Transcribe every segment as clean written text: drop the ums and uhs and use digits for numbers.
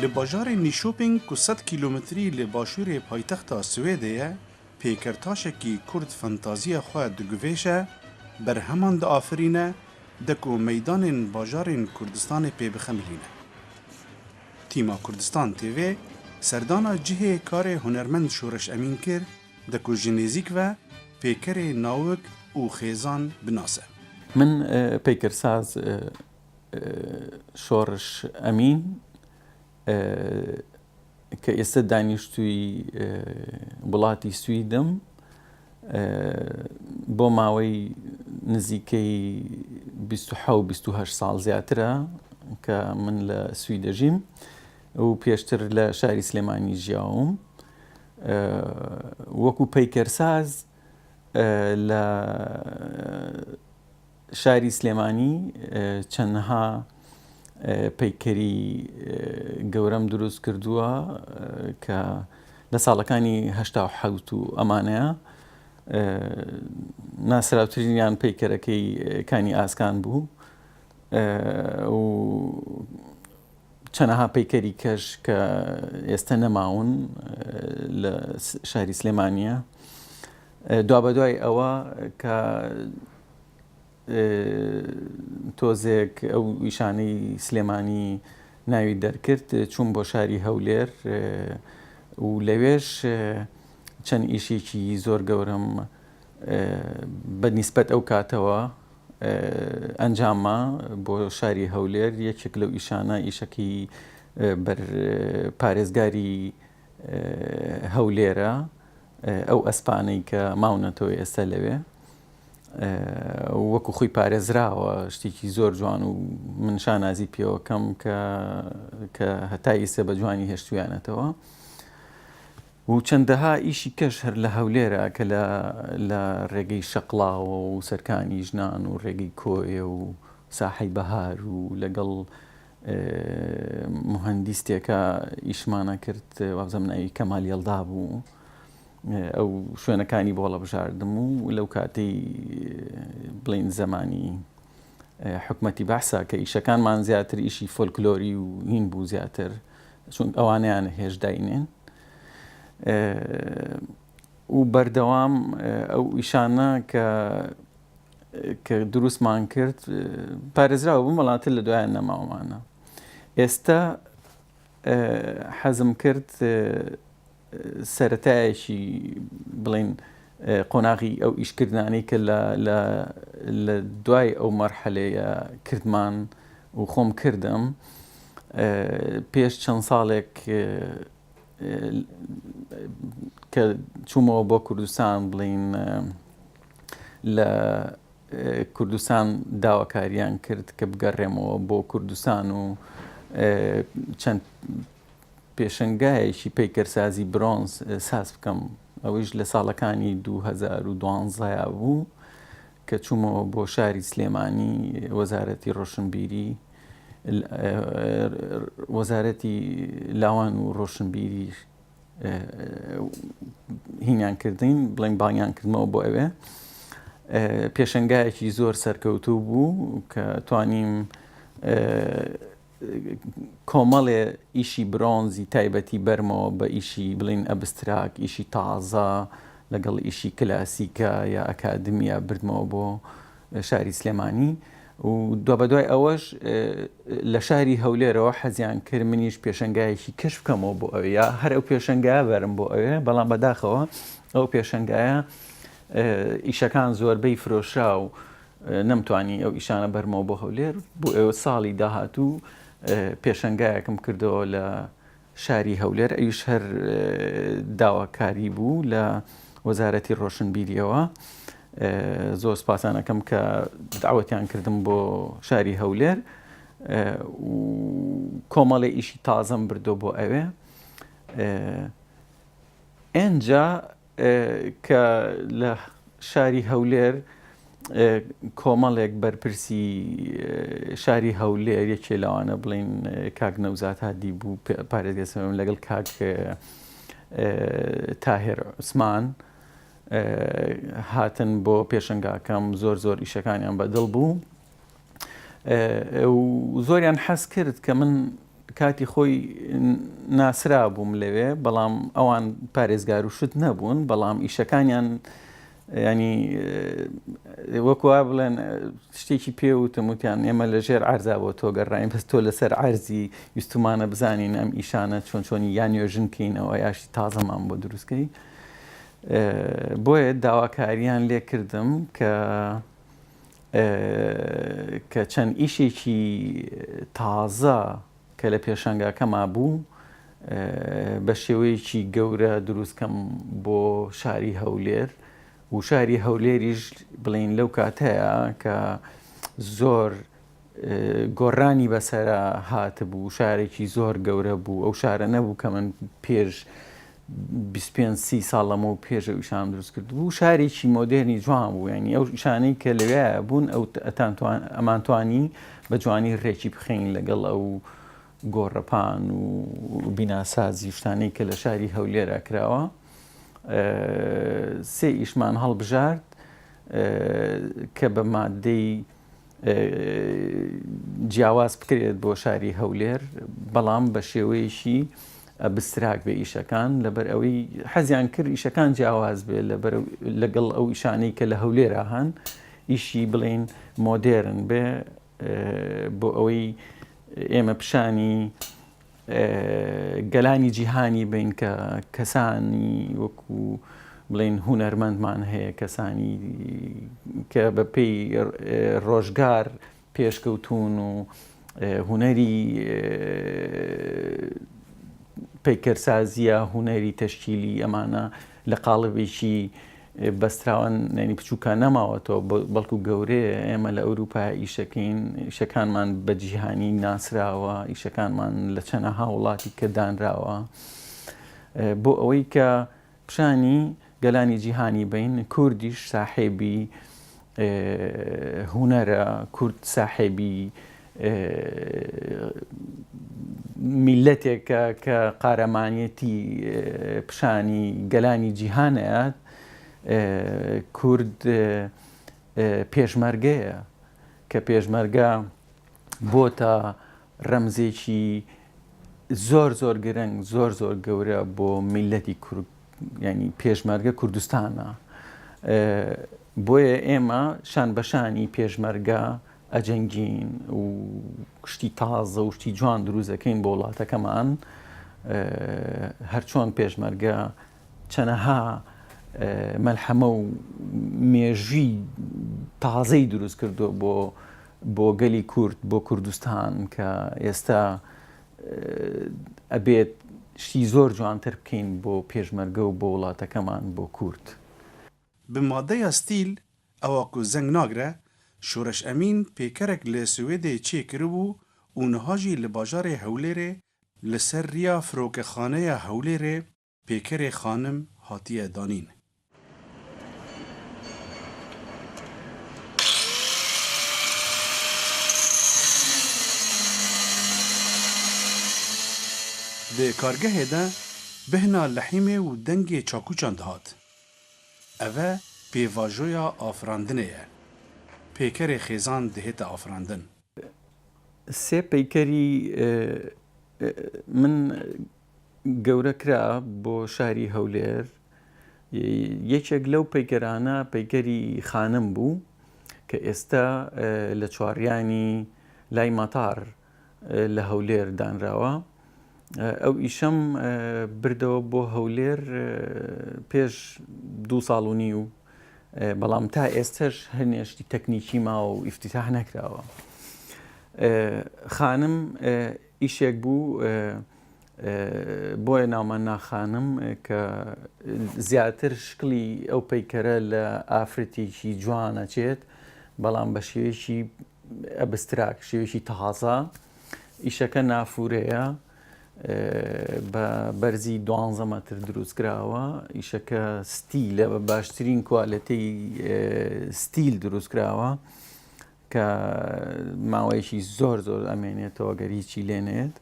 Li bajarê Nyköping ku sed kîlometrî li başûrê paytexta Swêdê ye, pêkertaşekî Kurd fantaziya xwe diguvêşe, berheman diafirîne, de ku meydanên bajarên Kurdistanê pê bixemilîne. Tîma Kurdistan TV serdana cihê karê hunermend Şoreş Emîn kir de ku ji nêzîk ve pêkerê nawik û xêzan binase. Min peykersaz Şoreş Emîn کە ئێستا دانیشتووی وڵاتی سویدم بۆ ماوەی نزیکەی 27 ساڵ زیاترە کە من لە سوید دەژیم و پێشتر لە شاری سلێمانی ژیاوم وەکو پەیکەرساز لە شاری سلێمانی چەندەها پەیکەری گەورەم دروست کردووە کە لە ساڵەکانی 1970 و ئەمانەیە ناسراوترینیان پەیکەرەکەی کانی ئاسکان بوو و چەنەها پەیکەری کەش کە ئێستا نەماون لە شاری سلێمانیە دوابەدوای ئەوە کە تۆزێک ئەو ئیشانەی سلێمانی ناوی دەرکرد چووم بۆ شاری هەولێر و لەوێش چەند ئیشێکی زۆر گەورەم بە نیسبەت ئەو کاتەوە ئەنجامما بۆ شاری هەولێر یەکێک لەو ئیشانە ئیشەکەی بەر پارێزگاری هەولێرە ئەو ئەسپانەی کە ماونەتەوە ئێستا لەوێ وەکو خۆی پارێزراوە شتێکی زۆر جوان و من شانازی پێوەکەم کە کە هەتا ئیسە بە جوانی هێشتویانەتەوە و چەندەها ئیشی کەش هەر لە هەولێرە کە لە لە ڕێگەی شەقڵاوە و سەرکانی ژنان و ڕێگەی کۆیە و ساحەی بەهار و لەگەڵ موهەندیستێکە ئیشمانە کرد وابزانم ناوی کەمال یەڵدا بوو ئەو شوێنەکانی بۆ هەڵەبژاردم و لەو کاتەی بڵین زەمانی حکومەتی بەعسا کە ئیشەکانمان زیاتر ئیشی فۆلکلۆری و هین بوو زیاتر چون ئەوانیان هێشداینێن و بەردەوام ئەو ئیشانە کە کە دروستمان کرد پارێزراو بووم بەڵام تر لە دوایان نەماومانە ئێستا حەزم کرد سەتایەکی بڵین قۆناغی ئەو ئیشکردانەی کە لە دوای ئەو مەرحەلەیە کردمان و خۆم کردم پێش چەند ساڵێک کە چوومەوە بۆ کوردستان بڵین لە کوردستان داواکاریان کرد کە بگەڕێمەوە بۆ کوردستان و چەند پێشەنگایەکی پەیکەرسازی برۆنز ساز بکەم ئەوەیش لە ساڵەکانی 2012 بوو کە چوومەوە بۆ شاری سلێمانی وەزارەتی ڕۆشنبیری وەزارەتی لاوان و ڕۆشنبیری هینیان کردین بڵێن بانگیان کردمەوە بۆ ئەوێ پێشنگایەکی زۆر سەرکەوتوو بوو کە توانیم کۆمەڵێ ئیشی برۆنزی تایبەتی بەرمەوە بە ئیشی بڵین abstract ئیشی تازە لەگەڵ ئیشی کلاسیکە یا ئەکادمیە بردمەوە بۆ شاری سلێمانی و دوابەدوای ئەوەش لە شاری هەولێرەوە حەزیان کرد منیش پێشەنگایەکی کەش بکەمەوە بۆ ئەوێ یا هەر ئەو پێشەنگایە بەرم بۆ ئەوێ بەڵام بەداخەوە ئەو پێشەنگایە ئیشەکان زۆربەی فرۆشرا و نەمتوانی ئەو ئیشانە بەرمەوە بۆ هەولێر بۆ ئێوە ساڵی داهاتوو پێشەنگایەکم کردەوە لە شاری هەولێر ئەویش هەر داواکاری بوو لە وەزارەتی ڕۆشنبیریەوە زۆر سپاسیان ئەکەم کە داوەتیان کردم بۆ شاری هەولێر و کۆمەڵی ئیشی تازەم بردۆ بۆ ئەوێ ئێنجا کە لە شاری هەولێر کۆمەڵێک بەرپرسی شاری هەولێر یەکێ لەوانە بڵین کاک نەوزاد هادی بوو پارێزگای سلێمانی لەگەڵ کاک تاهێر عوسمان هاتن بۆ پێشنگاکەم زۆر زۆر ئیشەکانیان بەدڵ بوو و زۆریان حەز کرد کە من. کاتی خۆی ناسرابووم لەوێ بەڵام ئەوان پارێزگار و شت نەبوون بەڵام ئیشەکانیان ینی وەکو وا بڵێن شتێکی پێوتم وتیان ئێمە لە ژێر عەرزا بۆ تۆ گەڕاین بەس تۆ لەسەر عەرزی ویستومانە بزانین ئەم ئیشانە چۆن چۆنی یان نوێژن کەینەوە یاشی تازەمان بۆ دروستکەی بۆیە داواکاریان لێ کردم کە کە چەند ئیشێکی تازە کە لە پێشانگاکەما بوو بە شێوەیەکی گەورە دروستکەم بۆ شاری هەولێر و شاری هەولێریش بڵین لەو کاتەیە کە زۆر گۆڕانی بەسەرا هاتبوو شارێکی زۆر گەورە بوو ئەو شارە نەبوو کە من پێش 25 سی ساڵ لەمەو پێش ئەو ئیشانم دروست کرد بوو شارێکی مۆدێرنی جوان بوو ینی ئەو ئیشانەی کە لەوێ بوون ئەو ئەمانتوانی بە جوانی ڕێکی بخەین لەگەڵ ئەو گۆڕەپان و بیناسازی شتانەی کە لە شاری هەولێرا کراوە سێ ئیشمان هەڵبژارد کە بە مادەی جیاواز بکرێت بۆ شاری هەولێر بەڵام بە شێوەیەکی abstract بێ ئیشەکان لەبەر ئەوەی حەزیان کرد ئیشەکان جیاواز بێ لەبەر لەگەڵ ئەو ئیشانەی کە لە هەولێرا هەن ئیشی بڵین مۆدێرن بێ بۆ ئەوەی ئێمە پیشانی گەلانی جیهانی بین کە کەسانی وەکو بڵین هونەرمەندمان هەیە کەسانی کە بە پێی ڕۆژگار پێشکەوتون و هونەری پەیکەرسازیە هونەری تەشکیلی ئەمانە لە قاڵبێکی بەستراوەن یانی بچووکە نەماوەتەوە بەڵکو گەورەیە ئێمە لە ئەوروپا ئیشەکەین ئیشەکانمان بە جیهانی ناسراوە ئیشەکانمان لە چەنەها وڵاتی کە دانراوە بۆ ئەوەی کە پیشانی گەلانی جیهانی بین کوردیش ساحێبی هونەرە کورد ساحێبی میللەتێکە کە قارەمانیەتی پیشانی گەلانی جیهانەیات کورد پێشمەرگەیە کە پێشمەرگە بۆتە ڕەمزێکی زۆر زۆر گرنگ زۆر زۆر گەورە بۆ میللەتی کورد ینی پێشمەرگە کوردستانە بۆیە ئێمە شان بەشانی پێشمەرگە ئەجەنگین و شتی تازە و شتی جوان دروست ئەکەین بۆ وڵاتەکەمان هەرچۆن پێشمەرگە چەنەها مەلحەمە و مێژوی تازەی دروست کردو بۆ بۆ گەلی کورد بۆ کوردستان کە ئێستا ئەبێت شتی زۆر جوانتر بکەین بۆ پێشمەرگە و بۆ وڵاتەکەمان بۆ کورد. Bi madeya stîl ewa ku zeng nagre, Şoreş Emîn pêkerek li Swêdê çêkiribû û niha jî li bajarê Hewlêrê li ser riya Firokexaneya Hewlêrê pêkerê xanim hatiye danîn. Di kargehê de bihna lehîmê û dengê çakûçan dihat. Eve pêvajoya afirandinê ye. Pêkerê xêzan dihête afirandin. سێ پەیکەری من گەورە کرا بۆ شاری هەولێر، یەکێک لەو پەیکەرانە پەیکەری خانم بوو کە ئێستا لە چوارڕیانی لای مەتار لە هەولێر دانراوە. ئەو ئیشەم بردەوە بۆ هەولێر پێش دوو ساڵ و نیو بەڵام تا ئێستش هەنێشتی تەکنیکی ماوە و ئیفتیتاح نەکراوە. خانم ئیشێک بوو بۆیە ناومان ناخانم کە زیاتر شکلی ئەو پەیکەرە لە ئافرەتێکی جوانەچێت بەڵام بە شێوەیەکی abstract شێوەیەکی تازە ئیشەکە نافورەیە بە بەرزی دوانزە مەتر دروست کراوە ئیشەکە ستیلە بە باشترین quality ستیل دروست کراوە کە ماوەیەکی زۆر زۆر ئەمێنێتەوە گەر هیچی لێنێت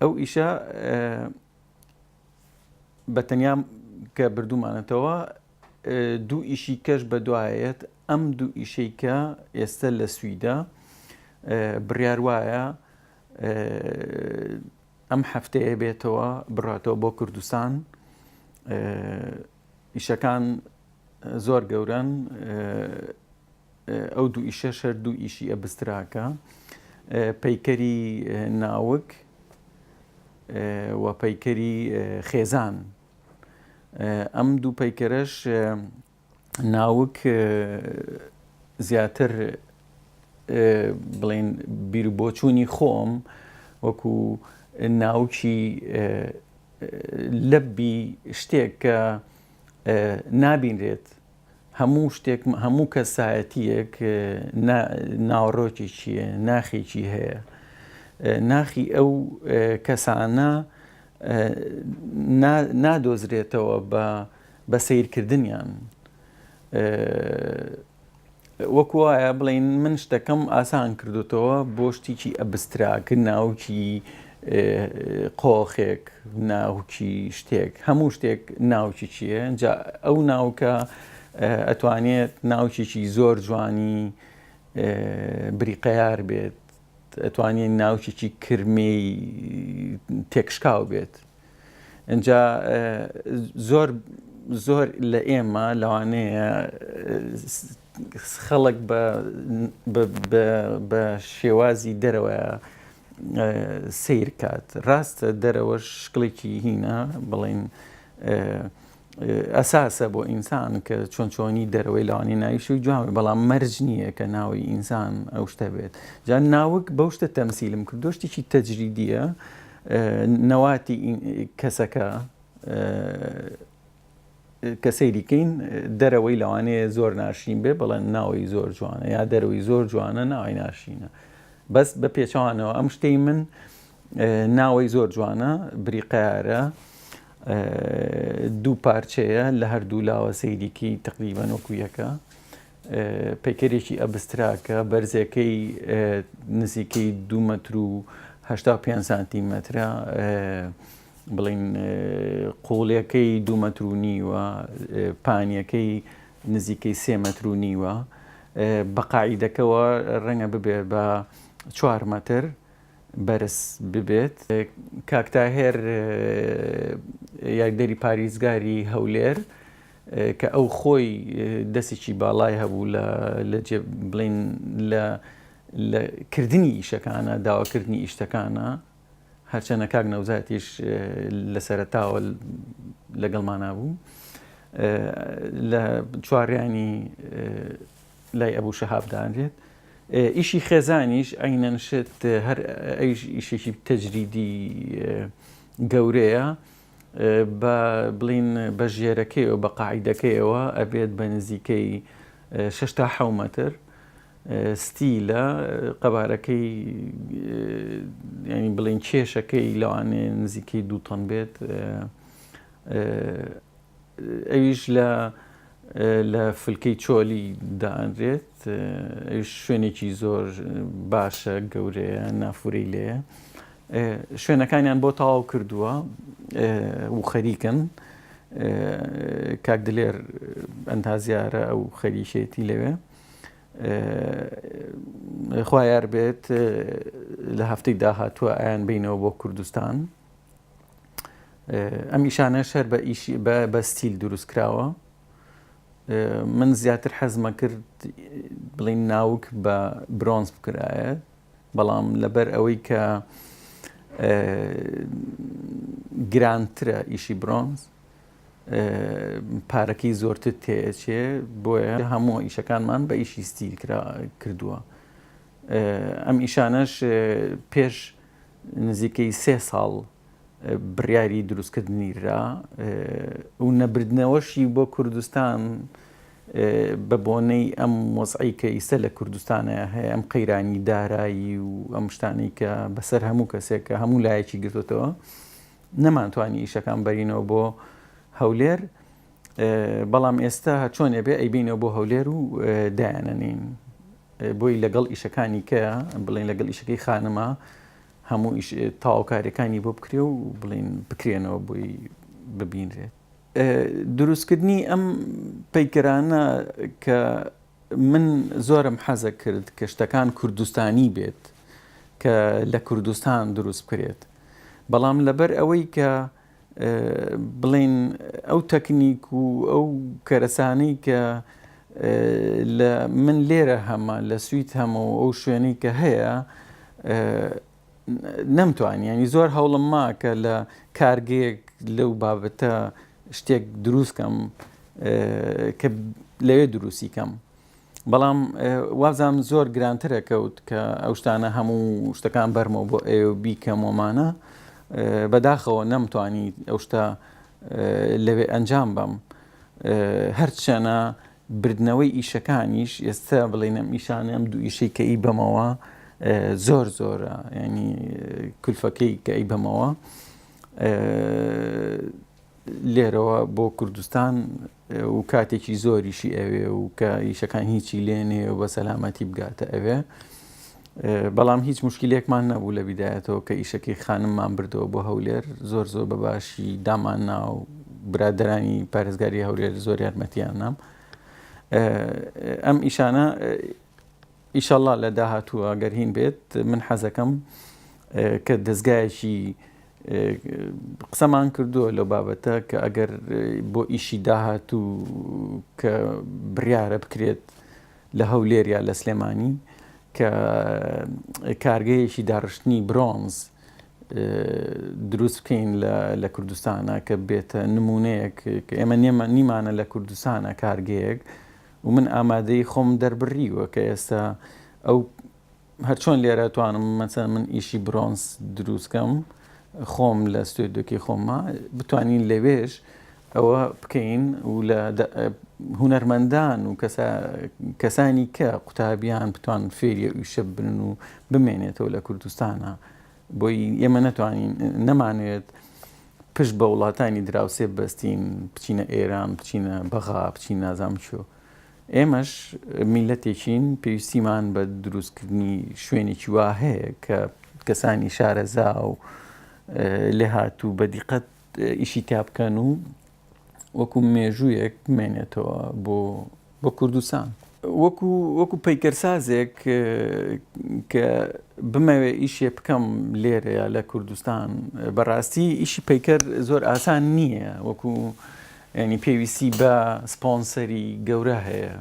ئەو ئیشە بە تەنیا کە بردومانەتەوە دوو ئیشی کەش بەدوایەت ئەم دوو ئیشەی کە ئێستا لە سویدە بڕیار وایە. ئەم هەفتەیە بێتەوە بڕاتەوە بۆ کوردستان. ئیشەکان زۆر گەورەن ئەو دوو ئیشەش هەر دوو ئیشی ئەبستراکە پەیکەری ناوک و پەیکەری خێزان ئەم دوو پەیکەرەش ناوک زیاتر بڵێن بیربۆچوونی خۆم وەکو ناوکی لەبی شتێک کە نابینرێت هەموو شتێک هەموو کەسایەتیەک ناوەڕۆکێکی ناخێکی هەیە ناخی ئەو کەسانە نادۆزرێتەوە بە بە سەیرکردنیان وەکو وایە بڵێین من شتەکەم ئاسان کردوتەوە بۆ شتێکی abstract ناوکی قۆخێک ناوکی شتێک هەموو شتێک ناوکی چییە جا ئەو ناوکە ئەتوانێت ناوکێکی زۆر جوانی بریقەیار بێت ئەتوانێت ناوکێکی کرمەی تێکشکاو بێت ئینجا زۆر زۆر لە ئێمە لەوانەیە خەڵک بە شێوازی دەرەوە سیر کات ڕاستە دەرەوە شکڵێکی هینە بڵین ئەساسە بۆ ئینسان کە چۆن چۆنی دەرەوەی لەوانی ناویشی جوان بەڵام مەرج نییە کە ناوی ئینسان ئەو شتە بێت جا ناوک بەو شتە تەمسیلم کردو شتێکی تەجریدیە نەواتی کەسەکە کە سەیری کەین دەرەوەی لەوانەیە زۆر ناشرین بێ بەڵێن ناوی زۆر جوانە یا دەرەوەی زۆر جوانە ناوی ناشرینە بەس بە پێچوانەوە ئەم شتەی من ناوەی زۆر جوانە بریقیارە دوو پارچەیە لە هەردوو لاوە سەیریکی تقریبەن وەکو یەکە پەیکەرێکی abstract ە، بەرزیەکەی نزیکەی دوو مەتر و 85 سانتیمەترە، بڵین قوڵیەکەی دوو مەتر و نیوە، پانیەکەی نزیکەی سێ مەتر و نیوە، بە قاعیدەکەوە ڕەنگە ببێت بە چوار مەتر. بەرز ببێت. کاک تاهێر یاریدەری پاریزگاری هەولێر کە ئەو خۆی دەستێکی باڵای هەبوو لە لە جێ بڵین لە لە کردنی ئیشەکانە داواکردنی ئیشتەکانە هەرچەنە کاک نەوزاتیش لە سەرەتاوە لەگەڵمانا بوو لە چوارڕیانی لای ئەبوو شەهاب دانرێت ئیشی خێزانیش عەینەن شت هەر ئەویش ئیشێکی تەجریدی گەورەیە بە بڵین بە ژێرەکەیەوە بە قاعیدەکەیەوە ئەبێت بە نزیکەی 6 تا حەو مەتر ستیلە قەبارەکەی ینی بڵین کێشەکەی لەوانێ نزیکەی دوو تەن بێت ئەویش لە لە فلکەی چۆلی دائەنرێت ئەویش شوێنێکی زۆر باشە گەورەیە نافورەی لێیە شوێنەکانیان بۆ تەواو کردووە و خەریکن کاک دلێر ئەندازیارە ئەو خەریکێتی لەوێ خوایار بێت لە هەفتەی داهاتووە ئەیان بینەوە بۆ کوردستان ئەم ئیشانەش هەر بە ئیشی بە ستیل دروست کراوە من زیاتر حەزمە کرد بڵین ناوک بە برۆنز بکرایە بەڵام لەبەر ئەوەی کە گرانترە ئیشی برۆنز پارەکەی زۆرتر تێچێ بۆیە هەموو ئیشەکانمان بە ئیشی ستیل کردووە ئەم ئیشانەش پێش نزیکەی سێ ساڵ بڕیاری دروستکردنی درا و نەبردنەوەشی بۆ کوردستان بە بۆنەی ئەم وەزعی کە ئیستا لە کوردستانە هەیە ئەم قەیرانی دارایی و ئەم شتانەی کە بەسەر هەموو کەسێک کە هەموو لایەکی گرتوتەوە نەمانتوانی ئیشەکان بەرینەوە بۆ هەولێر بەڵام ئێستا چۆنێ بێ ئەیبینەوە بۆ هەولێر و دایانەنین بۆی لەگەڵ ئیشەکانی کە بڵێن لەگەڵ ئیشەکەی خانمە هەموو ئیش تەواوکاریەکانی بۆ بکرێ و بڵێن بکرێنەوە بۆی ببینرێت. دروستکردنی ئەم پەیکەرانە کە من زۆرم حەزە کرد کە شتەکان کوردستانی بێت. کە لە کوردستان دروست بکرێت بەڵام لەبەر ئەوەی کە بڵێن ئەو تەکنیک و ئەو کەرەسانەی کە لە من لێرە هەمە لە سوید هەمە و ئەو شوێنەی کە هەیە نەمتوانی ینی زۆر هەوڵم ما کە لە کارگەیەک لەو بابەتە شتێک دروست کەم کە لەوێ دروستی کەم بەڵام وابزانم زۆر گرانترە کەوت کە ئەو شتانە هەموو شتەکان بەرمەوە بۆ ئێوە بیکەمەوەمانە بەداخەوە نەمتوانی ئەو شتە لەوێ ئەنجام بەم هەرچەنە بردنەوەی ئیشەکانیش ئێستا بڵێن ئەم ئیشانە ئەم دوو ئیشەی کە ئی بەمەوە زۆر زۆرە ینی کولفەکەی کە ئی بەمەوە لێرەوە بۆ کوردستان و کاتێکی زۆریشی ئەوێ و کە ئیشەکان هیچی لێنێ و بە سەلامەتی بگاتە ئەوێ بەڵام هیچ مشکلێکمان نەبوو لە بیدایەتەوە کە ئیشەکەی خانممان بردەوە بۆ هەولێر زۆر زۆر بە باشی دامان ناو برادرانی پارێزگاری هەولێر زۆر یارمەتیان نام ئەم ئیشانە ئیشەڵا لە داهاتوو ئەگەر هین بێت من حەزەکەم کە دەستگایەکی قسەمان کردووە لەو بابەتە کە ئەگەر بۆ ئیشی داهاتوو کە بڕیارە بکرێت لە هەولێر یا لە سلێمانی کە کارگەیەکی داڕشتنی برۆنز دروست بکەین لە کوردستانە کە بێتە نمونەیەک ئێمە نیمانە لە کوردستانە کارگەیەک و من ئامادەی خۆم دەربڕیوە کە ئێستا ئەو هەرچۆن لێرە توانم مەسەن من ئیشی برۆنز دروستکەم خۆم لە ستۆدیۆکەی خۆمە بتوانین لەوێش ئەوە بکەین و لە هونەرمەندان و کەسانی کە قوتابیان بتوان فێری ئەو ئیشە بن و بمێنێتەوە لە کوردستانە بۆی ئێمە نەتوانین نەمانوێت پشت بە وڵاتانی دراوسێ بەستین بچینە ئێران بچینە بەغا بچین نازام چۆ ئێمەش میلەتێکین پێویستیمان بە دروستکردنی شوێنێکی وا هەیە کە کەسانی شارەزا و لێهاتوو بە دیقەت ئیشی تیا بکەن و وەکو مێژوویەک بمێنێتەوە بۆ بۆ کوردستان. وەکو وەکو پەیکەرسازێک کە بمەوێ ئیشێ بکەم لێرەیە لە کوردستان بەڕاستی ئیشی پەیکەر زۆر ئاسان نییە وەکو ینی پێویستی بە سپۆنسەری گەورە هەیە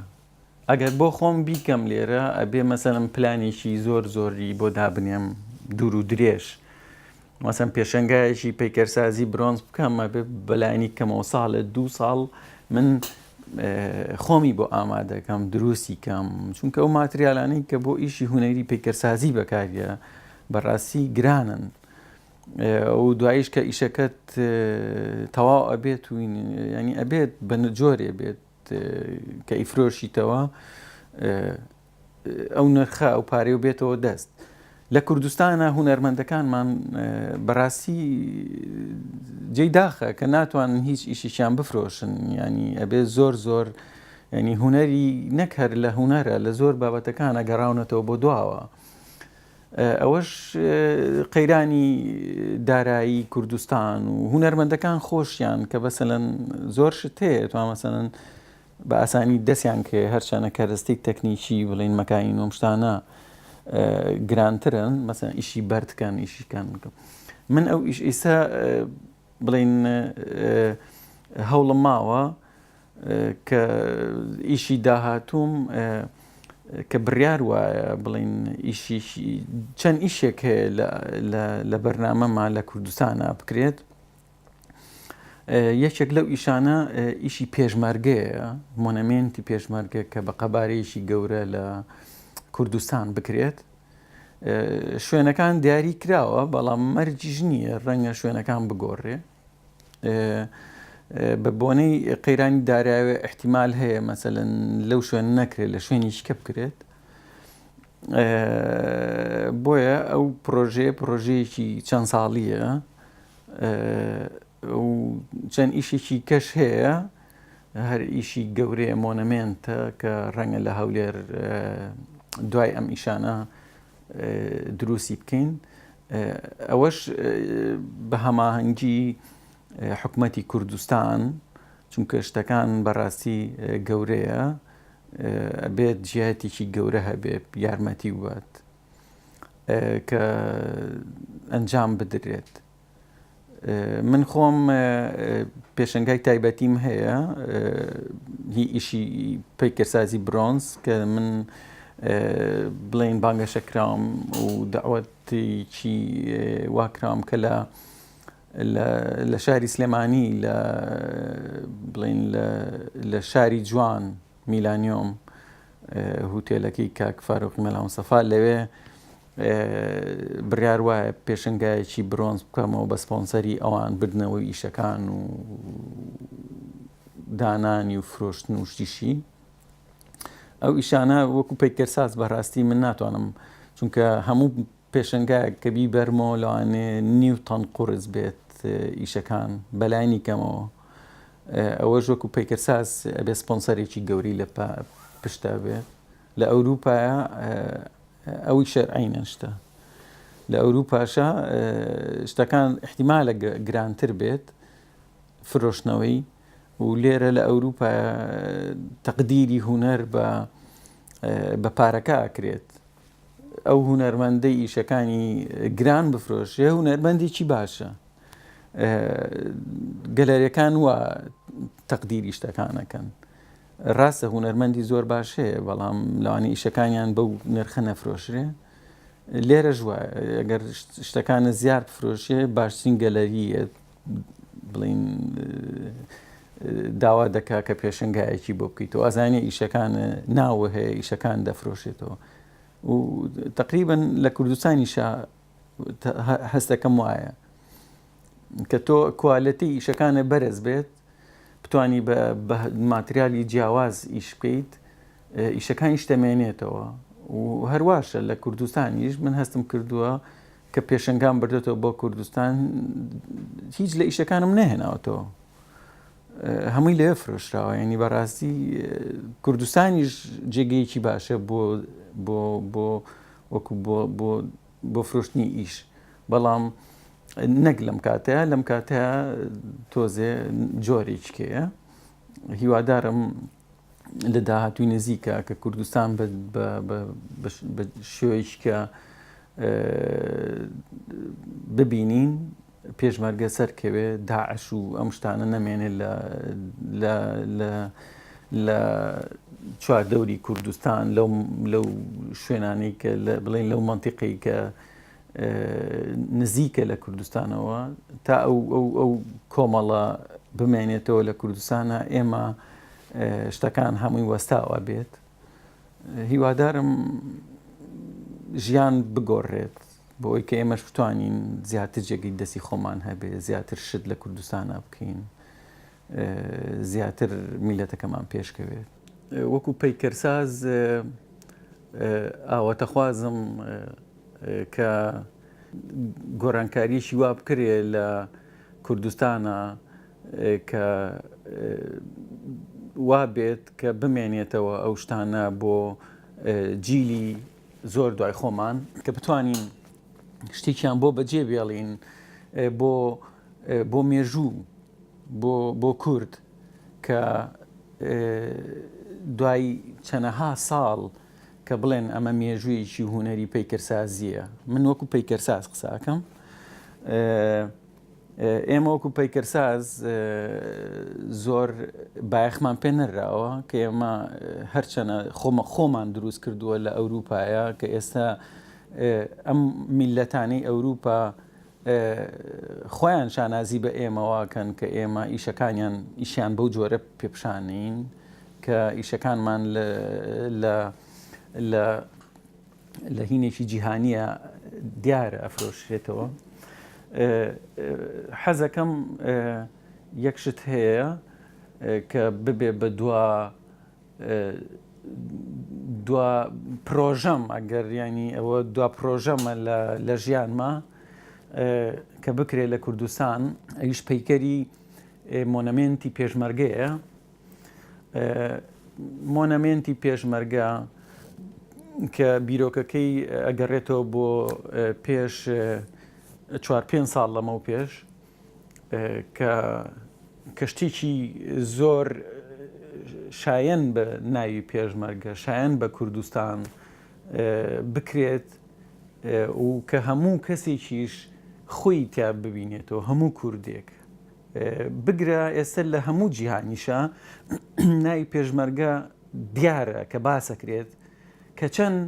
ئەگەر بۆ خۆم بیکەم لێرە ئەبێ مەسەلەن پلانێکی زۆر زۆری بۆ دابنێم دوور و درێژ مەسەن پێشەنگایەکی پەیکەرسازی برۆنز بکەم ئەبێ بەلایانی کەمەوە ساڵێ دوو ساڵ من خۆمی بۆ ئامادەکەم دروستی کەم چونکە ئەو ماتریالانەی کە بۆ ئیشی هوەری پەیکەرسازی بەکاریە بەڕاستی گرانن و دواییش کە ئیشەکەت تەواو ئەبێت و ینی ئەبێت بە جۆرێ بێت کە ئیفرۆشیتەوە ئەو نرخە ئەو پارەی و بێتەوە دەست لە کوردستانە هونەرمەندەکانمان بەڕاستی جێی داخە کە ناتوانن هیچ ئیشیان بفرۆشن ینی ئەبێ زۆر زۆر ینی هونەری نەک هەر لە هونەرە لە زۆر بابەتەکانە گەڕاونەتەوە بۆ دواوە ئەوەش قەیرانی دارایی کوردستان و هونەرمەندەکان خۆشیان کە بەسەلەن زۆر شت هەیە تو مەسەلەن بە ئاسانی دەستیان کێ هەرچەنە کەرەستەی تەکنیکی بڵین مەکاین و شتانە گرانترن مەسەن ئیشی بەردکەن ئیشیکەن من ئەو ئیش ئیسا بڵین هەوڵم ماوە کە ئیشی داهاتووم کە بڕیار وایە بڵین ئیشی چەند ئیشێک هەیە لە بەرنامەما لە کوردستانە بکرێت یەکێک لەو ئیشانە ئیشی پێشمەرگەیە مۆنەمێنتی پێشمەرگە کە بە قەبارەیەکی گەورە لە کوردستان بکرێت شوێنەکان دیاری کراوە بەڵام مەرجیش نییە ڕەنگە شوێنەکان بگۆڕێ بە بۆنەی قەیرانی دارایەوە ئیحتیمال هەیە مەسەلەن لەو شوێن نەکرێت لە شوێنی کە بکرێت بۆیە ئەو پرۆژەیە پرۆژەیەکی چەند ساڵیە و چەند ئیشێکی کەش هەیە هەر ئیشی گەورەیە مۆنەمێنتە کە ڕەنگە لە هەولێر دوای ئەم ئیشانە دروستی بکەین ئەوەش بە هەماهەنگی حکومەتی کوردستان چونکە شتەکان بەڕاستی گەورەیە ئەبێت جیاتێکی گەورە هەبێ یارمەتی بات. کە ئەنجام بدرێت. من خۆم پێشەنگای تایبەتیم هەیە هی ئیشی پەیکەرسازی برۆنز کە من بڵێن بانگەشە کراوم و داوەتێکی وا کراوم کە لە لە شاری سلێمانی لە بڵین لە شاری جوان میلانیۆم هوتێلەکەی کاک فاروقی مەلا مستەفا لەوێ بڕیار وایە پێشنگایەکی برۆنز بکەمەوە بە سپۆنسەری ئەوان بردنەوەی ئیشەکان و دانانی و فرۆشتن و شتیشی ئەو ئیشانە وەکو پەیکەرساز بەڕاستی من ناتوانم چونکە هەموو پێشەنگایەک کە بیبەرمەوە لەوانێ نیو تەن قورس بێت ئیشەکان بەلایانی کەمەوە ئەوەش وەکو پەیکەرساز ئەبێ سپۆنسەرێکی گەوری لە پشتا بێت لە ئەوروپایە ئەوی شەرعینەن شتە لە ئەوروپاشە شتەکان احتیمالە گرانتر بێت فرۆشتنەوەی و لێرە لە ئەوروپا تەقدیری هونەر بە بە پارەکە ئەکرێت ئەو هونەرمەندەی ئیشەکانی گران بفرۆشێ هونەرمەندێکی باشە گەلەریەکان وا تەقدیری شتەکانەکەن ڕاستە هونەرمەندی زۆر باش هەیە بەڵام لەوانی ئیشەکانیان بەو نرخە نەفرۆشرێ لێرەش وایە ئەگەر شتەکانە زیاد بفرۆشێ باشترین گەلەریە بڵین داوا دەکا کە پێشنگایەکی بۆ بکەیتەوە ئەزانێ ئیشەکان ناوە هەیە ئیشەکان دەفرۆشێتەوە و تقریبن لە کوردستانیشا هەستەکەم وایە کە تۆ کوالەتی ئیشەکانە بەرز بێت بتانی بە ماتریالی جیاواز ئیش بکەیت ئیشەکانیش دەمێنێتەوە و هەرواشە لە کوردستانیش من هەستم کردووە کە پێشەنگام بردێتەوە بۆ کوردستان هیچ لە ئیشەکانم نەهێناوەتەوە هەمووی لەوێ فرۆشراوە ینی بەڕاستی کوردستانیش جێگەیەکی باشە بۆ بۆ بۆ وەکو بۆ بۆ بۆ فرۆشتنی ئیش بەڵام نەک لەم کاتەیە لەم کاتەیە تۆزێ جۆرێکیکەیە هیوادارم لە داهاتووی نزیکە کە کوردستان بە شێوەیەکی کە ببینین پێشمەرگە سەرکەوێ داعش و ئەم شتانە نەمێنێت لە چواردەوری کوردستان لەو شوێنانەی کە بڵێن لەو مەنتیقەی کە نزیکە لە کوردستانەوە تا ئەو ئەو ئەو کۆمەڵە بمێنێتەوە لە کوردستانە ئێمە شتەکان هەمووی وەستاوە بێت هیوادارم ژیان بگۆڕێت بۆی کە ئێمەش بتوانین زیاتر جێگەی دەستی خۆمان هەبێ زیاتر شت لە کوردستانە بکەین زیاتر میلەتەکەمان پێشکەوێت وەکو پەیکەرساز ئاواتەخوازم کە گۆڕانکارییەکی وا بکرێ لە کوردستانا کە وا بێت کە بمێنێتەوە ئەو شتانە بۆ جیلی زۆر دوای خۆمان کە بتوانین شتێکیان بۆ بەجێ بێڵین بۆ بۆ مێژوو بۆ بۆ کورد کە دوای چەنەها ساڵ کە بڵێن ئەمە مێژوویەکی هونەری پەیکەرسازییە من وەکو پەیکەرساز قساکەم ئێمە وەکو پەیکەرساز زۆر بایەخمان پێ نەراوە کە ئێمە هەرچەنە خۆمە خۆمان دروست کردووە لە ئەوروپایە کە ئێستا ئەم میلەتانەی ئەوروپا خۆیان شانازی بە ئێمەوە کەن کە ئێمە ئیشەکانیان ئیشیان بەو جۆرە پێپشانین کە ئیشەکانمان لە لە لە لە هینێکی جیهانیە دیارە ئەفرۆشرێتەوە حەزەکەم یەک شت هەیە کە ببێ بە دوا دوا پرۆژەم ئەگەر ینی ئەوە دوا پرۆژەمە لە ژیانما کە بکرێت لە کوردستان ئەویش پەیکەری مۆنەمێنتی پێشمەرگەیە مۆنەمێنتی پێشمەرگە کە بیرۆکەکەی ئەگەڕێتەوە بۆ پێش چوار پێ ساڵ لەمەو پێش کە کەشتێکی زۆر شایەن بە ناوی پێشمەرگە شایەن بە کوردستان بکرێت. و کە هەموو کەسێکیش خۆی تیا ببینێتەوە، هەموو کوردێک بگرە ئێستا لە هەموو جیهانیشا ناوی پێشمەرگە دیارە کە باسەکرێت کە چەند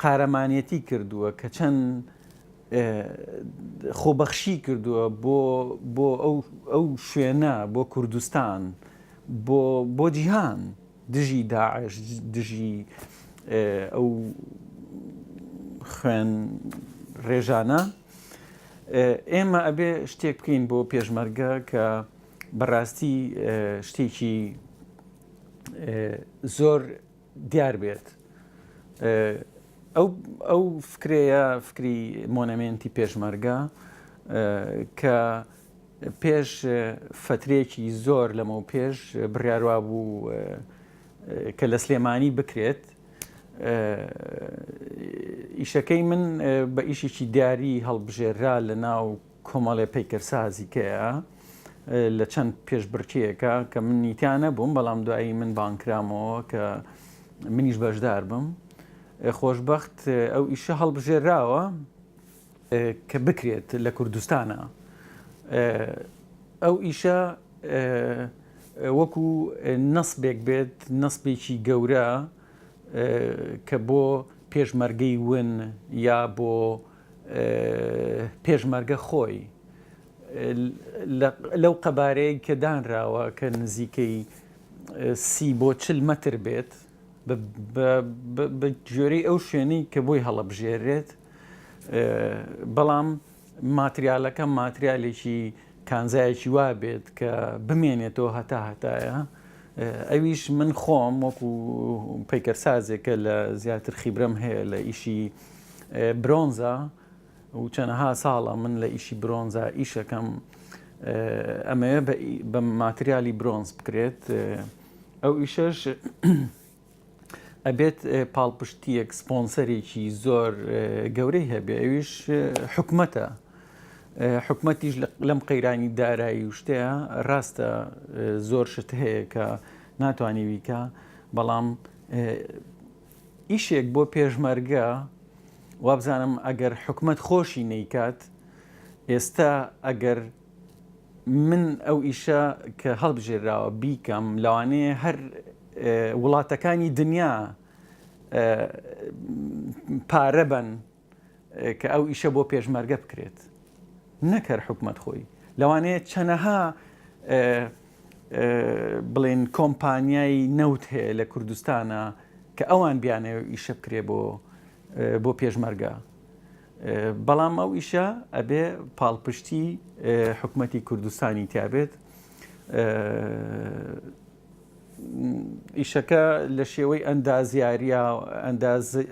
قارەمانێتی کردووە، کە چەند خۆبەخشی کردووە بۆ بۆ ئەو شوێنە، بۆ کوردستان، بۆ بۆ جیهان دژی داعش، دژی ئەو خوێن ڕێژانە. ئێمە ئەبێ شتێک بکەین بۆ پێشمەرگە کە بەڕاستی شتێکی زۆر دیار بێت. ئەو ئەو فکرەیە فکری مۆنەمێنتی پێشمەرگە کە پێش فەترەیەکی زۆر لەمەو پێش بڕیار وابوو کە لە سلێمانی بکرێت ئیشەکەی من بە ئیشێکی دیاری هەڵبژێررا لە ناو کۆمەڵێ پەیکەرسازی کەیە لە چەند پێشبڕکێیەکە کە منی تیا نەبووم بەڵام دوایی من بانکرامەوە کە منیش بەشدار بم خۆشببخت ئەو ئیشە هەڵبژێراوە کە بکرێت لە کوردستانە ئەو ئیشە وەکو نەسبێک بێت نەسبێکی گەورە کە بۆ پێشمەرگەی ون یا بۆ پێشمەرگە خۆی لەو قەبارەیە کە دانراوە کە نزیکەی سی بۆ چل مەتر بێت بە گوێرەی ئەو شوێنەی کە بۆی هەڵەبژێرێت بەڵام ماتریالەکە ماتریالێکی کانزایەکی وا بێت کە بمێنێتەوە هەتا هەتایە ئەویش من خۆم وەکو پەیکەرسازێکە لە زیاتر خیبرەم هەیە لە ئیشی برۆنزە و چەنەها ساڵە من لە ئیشی برۆنزا ئیشەکەم ئەمەوێ بە ماتریالی برۆنز بکرێت ئەو ئیشەش ئەبێت پاڵپشتیەک سپۆنسەرێکی زۆر گەورەی هەبێ ئەویش حکومەتە حکومەتیش لەم قەیرانی دارایی و شتەیە ڕاستە زۆر شت هەیە کە ناتوانانی ویکە بەڵام ئیشێک بۆ پێشمەرگە وابزانم ئەگەر حکومەت خۆشی نەیکات ئێستا ئەگەر من ئەو ئیشە کە هەڵبژێراوە بیکەم لەوانەیە هەر وڵاتەکانی دنیا پارە بن کە ئەو ئیشە بۆ پێشمەرگە بکرێت نەک هەر حکومەت خۆی لەوانەیە چەنەها بڵێن کۆمپانیای نەوت هەیە لە کوردستانە کە ئەوان بیانەوە ئیشە بکرێ بۆ بۆ پێشمەرگە بەڵام ئەو ئیشە ئەبێ پاڵپشتی حکومەتی کوردستانی تیابێت ئیشەکە لە شێوەی ئەندازیاریا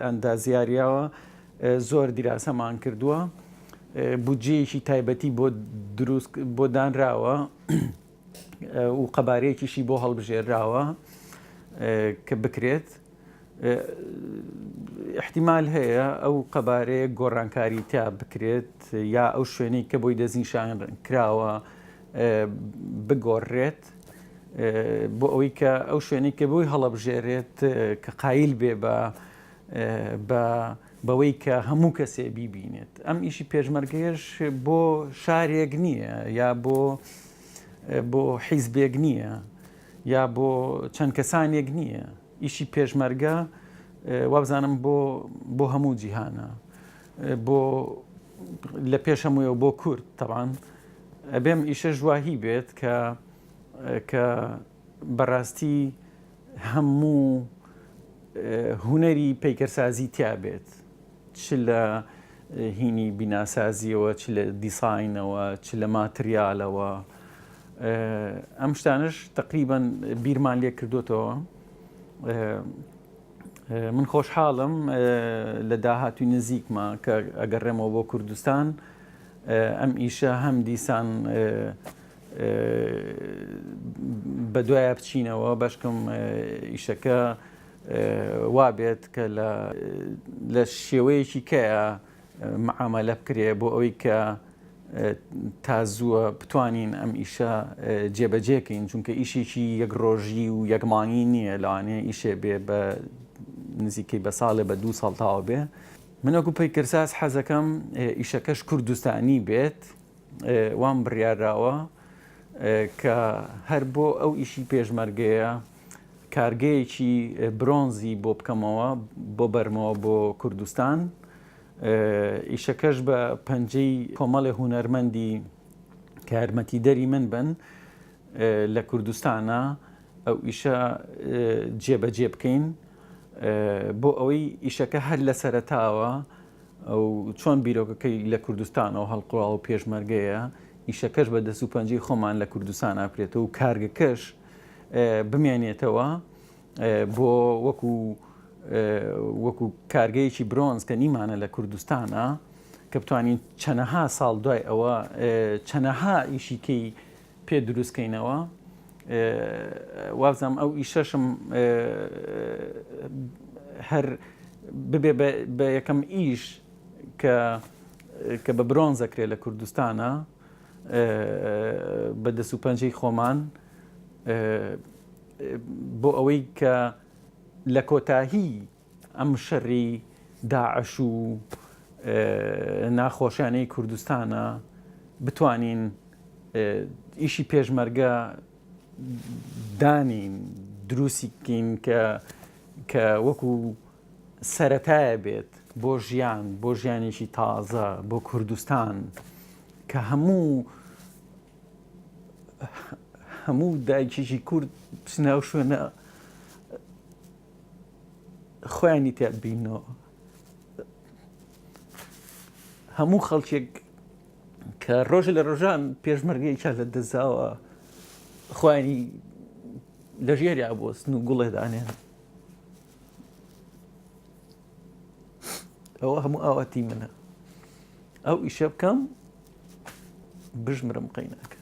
ئەندازیاریاوە زۆر دیراسەمان کردووە بودجەیەکی تایبەتی بۆ دروست بۆ دانراوە و قەبارەیەکیشی بۆ هەڵبژێراوە کە بکرێت احتیمال هەیە ئەو قەبارەیە گۆڕانکاری تیا بکرێت یا ئەو شوێنەی کە بۆی دەستنیشان کراوە بگۆڕێت بۆ ئەوەی کە ئەو شوێنەی کە بۆی هەڵەبژێرێت کە قایل بێ بە بە بەوەی کە هەموو کەسێ بیبینێت ئەم ئیشی پێشمەرگەیەش بۆ شارێک نییە یا بۆ بۆ حیزبێک نییە یا بۆ چەند کەسانێک نییە ئیشی پێشمەرگە وابزانم بۆ بۆ هەموو جیهانە بۆ لە پێش هەموویەوە بۆ کورد تەبان ئەبێم ئیشە ژواهی بێت کە کە بەڕاستی هەموو هونەری پەیکەرسازی تیا بێت چ لە هینی بیناسازیەوە چ لە دیساینەوە چ لە ماتریالەوە ئەم شتانش تقریبان بیرمان لێ کردوتەوە من خۆشحاڵم لە داهاتوی نزیکمە کە ئەگەڕێمەوە بۆ کوردستان ئەم ئیشە هەم دیسان بە دوایە بچینەوە بەشکم ئیشەکە وابێت کە لە شێوەیەکی کەیە معامەلە بکرێ بۆ ئەوەی کە تا زووە بتوانین ئەم ئیشە جێبەجێکەین چونکە ئیشێکی یەک ڕۆژی و یەک مانگی نییە لەوانەیە ئیشێ بێ بە نزیکەی بە ساڵێ بە دوو ساڵ تاوە بێ. من وەکو پەیکەرساز حەزەکەم ئیشەکەش کوردستانی بێت وام بڕیاراوە کە هەر بۆ ئەو ئیشی پێشمەرگەیە کارگەیەکی برۆنزی بۆ بکەمەوە بۆ بەرمەوە بۆ کوردستان ئیشەکەش بە پەنجەی کۆمەڵی هونەرمەندی کە یارمەتیدەری من بن لە کوردستانە ئەو ئیشە جێبەجێ بکەین بۆ ئەوەی ئیشەکە هەر لە سەرەتاوە ئەو چۆن بیرۆکەکەی لە کوردستانەوە هەڵقوڵاو و پێشمەرگەیە ئیشەکەش بە دەست و پەنجەی خۆمان لە کوردستان ئاکرێتەوە و کارگەکەش بمێنێتەوە بۆ وەکو وەکو کارگەیەکی برۆنز کە نیمانە لە کوردستانە کە بتوانین چەنەها ساڵ دوای ئەوە چەنەها ئیشیکەی پێ دروست کەینەوە وابزانم ئەو ئیشەشم هەر ببێ بە یەکەم ئیش کە کە بە برۆنز ئەکرێ لە کوردستانە بە دەست و پەنجەی خۆمان بۆ ئەوەی کە لە کۆتایی ئەم شەری داعش و ناخۆشیانەی کوردستانە بتوانین ئیشی پێشمەرگە دانین دروستی بکەین کە کە وەکو سەتایە بێت بۆ ژیان بۆ ژیانێکی تازە بۆ کوردستان کە هەموو هەموو دایکێکی کورد بچناو شوێنە خۆیانی تیا بینەوە هەموو خەڵکێک کە ڕۆژ لە ڕۆژان پێشمەرگەیەکیان لە دەزاوە خۆیانی لە ژێریا بۆستن و گوڵێ دانێن ئەوە هەموو ئاواتی منە ئەو ئیشە بکەم بژمرم قەیناکە.